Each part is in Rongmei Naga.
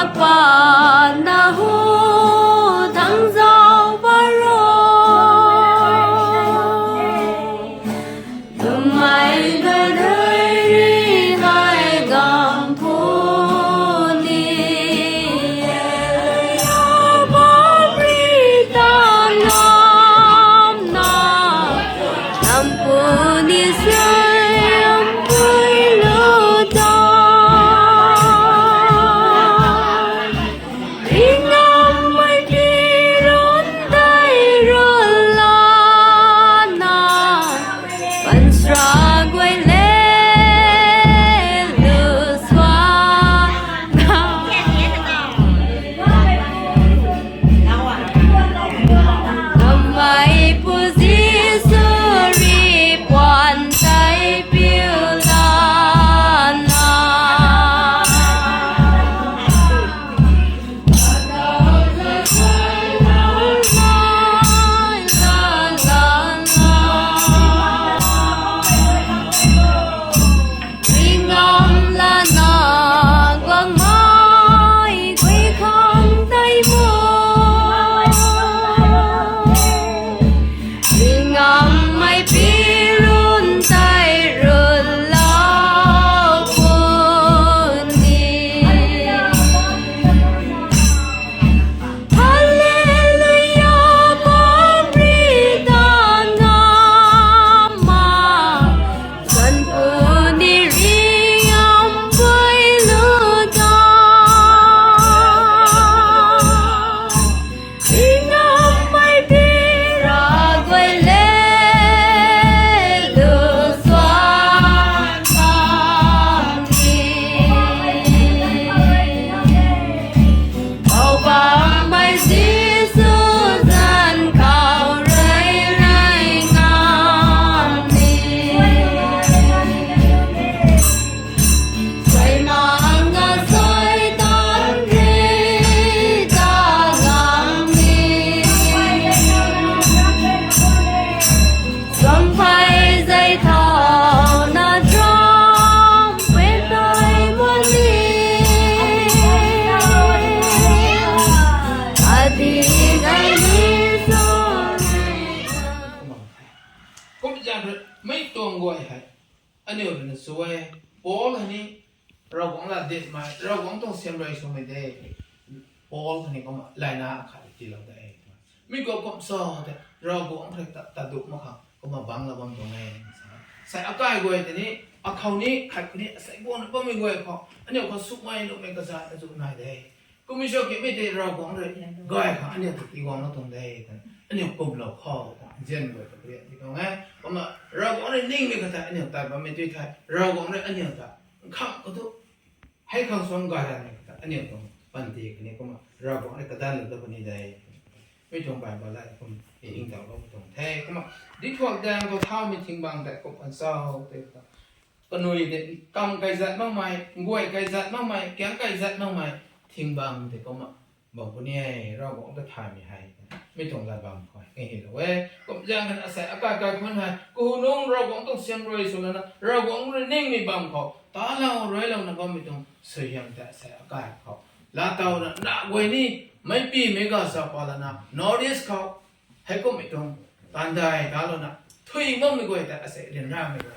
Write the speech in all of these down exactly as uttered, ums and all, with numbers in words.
Pana hu thang zau baro. Twmei ga dei ri hei gam puni. Bam ri ta nam na. Nam puni siam pui lu ta. Ringammei pi run tei run lana, pansra guay le lu swa na. Kamei pu Jisu ri puan tei piu lana. Ringam lana guangmei gui khang tei mo. Ringammei pi run tei run lau puni. Hallelujah, bam ri ta nam ma. San puni ringam pui lu ta. Ringammei pi ra guay le lu swan bam ni. Poubauhmei Jisu zanc khou rui rui ngam ni. Suai mak nga suai tan the ta ngam ni. Suang phey zei thau na trumpet tai wan ni. Adi nai ni sa. Kum zaeng rui mei tuang guay hei aniu rui na sw e. Paul hei ni Ravguangc lat dinmei, Ravguangc tuang siam rui swmei de. Paul hei ni kumna layna khat tiilou de. Mi khou kum sa tei Ravguangc rui ta, ta duh mak khang kumna bangclou bam tuang e. Sa, sei akai guay tei ni, akhou ni, khat ni, asei guangna bammei guay khou aniu khou sumei nuhmei kazat azu nai de. Kummei sw kimei tei Ravguangc rui gay khang aniu ta tiiguanglou tuang de. Aniu kumlou khou ta nzian guay ta karian ti tuang e. Kumna Ravguangc rui ningmei kata aniu tat bammei tui thei Ravguangc rui aniu ta nkhang khou tu hei khang suang gay ranmei kata aniu tuang panty khatni kumna Ravguangc rui kadanlou ta puni de. Mi tuang Bible la kum i ingtauloumei tuang the. Kumna dithuak daeng khou thaumei thing bang tei kum an chau tei ta. Kanui tei kam kaizat makmei, guay kaizat makmei, kiang kaizat makmei thing bang tei kumna bam puni e, Ravguangc ta thaymei hei. Mi tuang lat bam khou hei hei lou e. Kum zaeng khan asei akai kaikhunc hei kahu nungc Ravguangc tuang siam rui sw lana Ravguangc rui ningmei bam khou talou ruilouna bammei tuang suaihiam tei asei akai khou laatowna na guay ni meicpimei ga sa pa lana North East khou heikumhmei tuang taanv dai talouna thui makmei guay ta asei ryanramei guay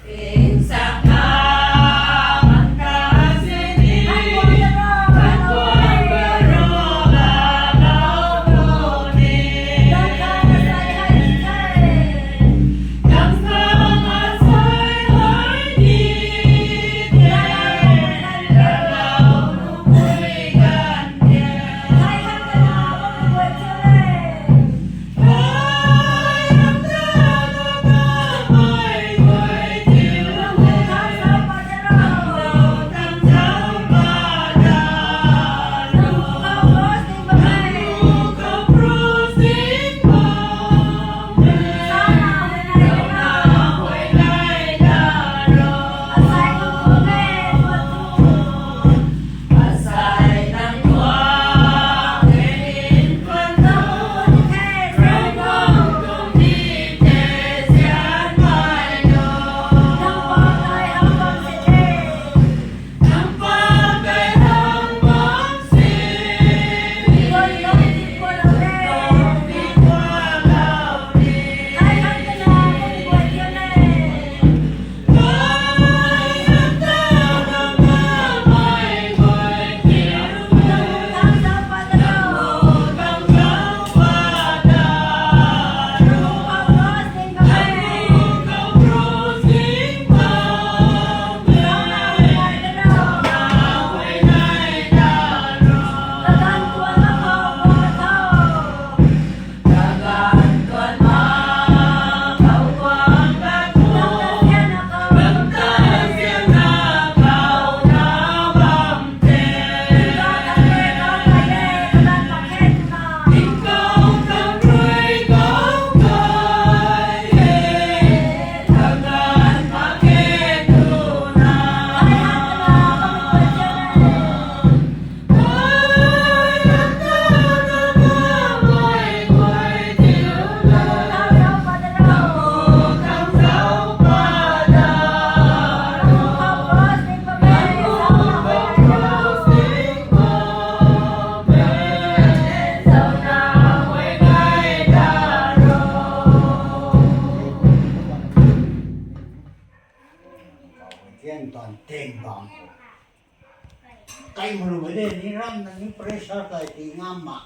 Kai mulu mei de ni ram na ni pressure kai ti ngam ma.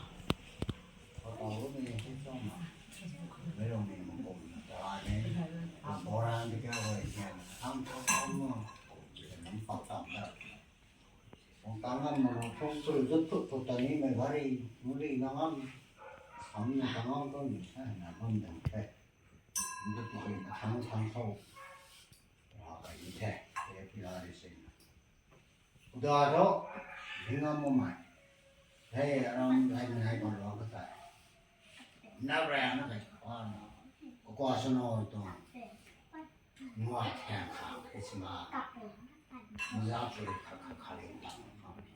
Papa lu mei ni hei chong ma. Mei lu mei ni mapum na ta ni. Boran di kya hui sian. Thang thang thang mo. Nam pau tam da. Ong tang ngam ma phung pui zut thut thut ta ni mei gari. Muli na ngam. Sam na tang ngam ko ni sa na ngam dang the. Nda tu hei na thang thang khou. Ra kai ni the. Te pila ri sing. Uda tho, hingam mo mai. Hei, aram lai nai bam lo ka tai. Na rai na kai pa na. Ko kwa sa no to. Nua thang kha, Christmas. Muzak suri kha kha kha le ta.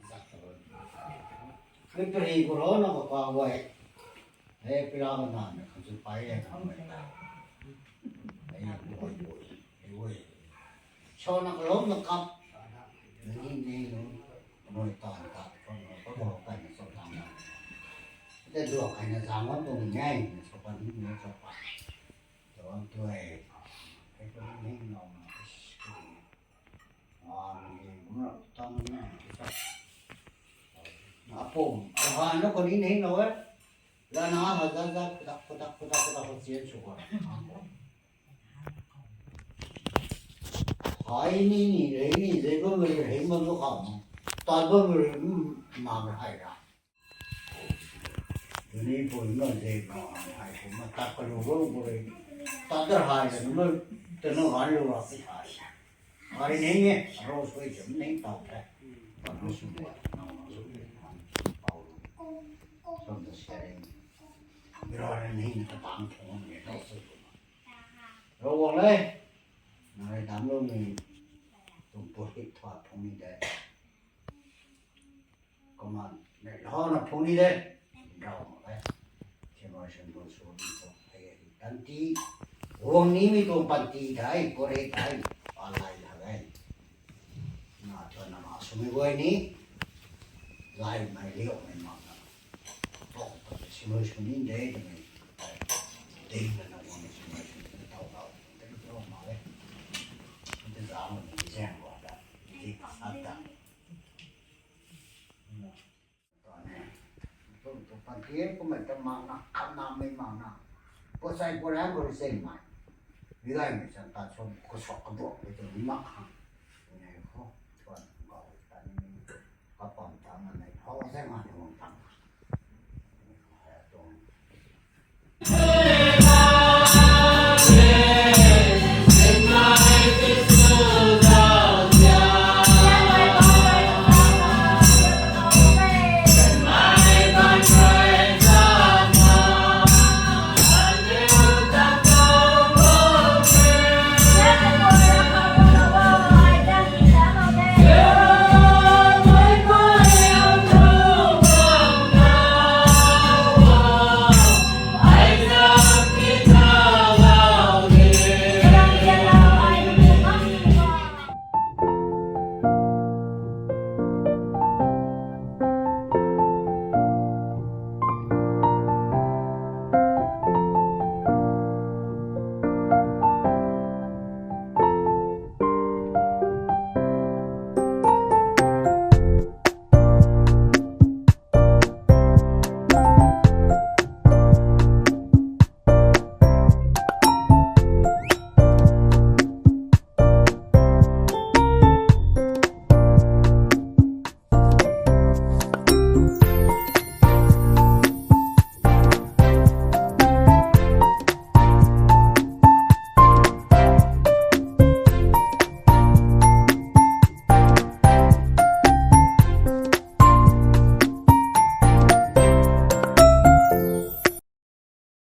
Muzak suri. Kri kri ko ro na ko pa wai. Hei, pila ka na na kha chu pai le kha wai. Hei, wai wai. Hei, wai. Cho na kalom na kap. Ni ni nu. Noi tan ta. Ko no ko bo kai na so tan na. Te duak kai na zang wan tu ni ngai na so pan ni ni so pan. Tuang tuai. Hei ko ni no na. Wan ni na tang ni ni sa. Na pum. Ahan no ko ni ni no eh. Lana ha za za kudak kudak kudak kudak ko chien su ko. Hai ni ni rei ni zei bam rei rei bam lo kham. Tat bam rei ma hai ra. Tuni pui na zei ma hai ko ma tat ka lo lo ko rei. Tat da hai la nu te no han lo ra si hai. Hari ni ni ro sui jam ni tau the. Ba no su de. Pau lo. From the sharing. Ro ni ni ka tang thong ni ro sui. Ro wang le. Nai dam lo ni. Tum pu hit thua phung ni de. Kaman ne lo na phung ni de. Rau ma le. Generation lo su ni so. Hei hei tan ti. Wang ni mi tuang pan ti dai, ko re dai. Pa lai la dai. Na tuan na ma sw mei guay ni. Lai mei liu mei mak na. Tok ta simulation ni de twmei. Ding na na wang simulation ni tau tau. Te ko ma le. Te zang ni zang wa da. Ni sa da. Tuan e. Tuan, tuan pan ti e, kumei ta mak na, khat na mei mak na. Ko sai ko ram ko sei mai. Ni lai mei chan ta chom ko sok ko duak mei tu ni mak khang. Ni ko, tuan, ko ta ni mei. Kapam ta na nei, hou zai ma ni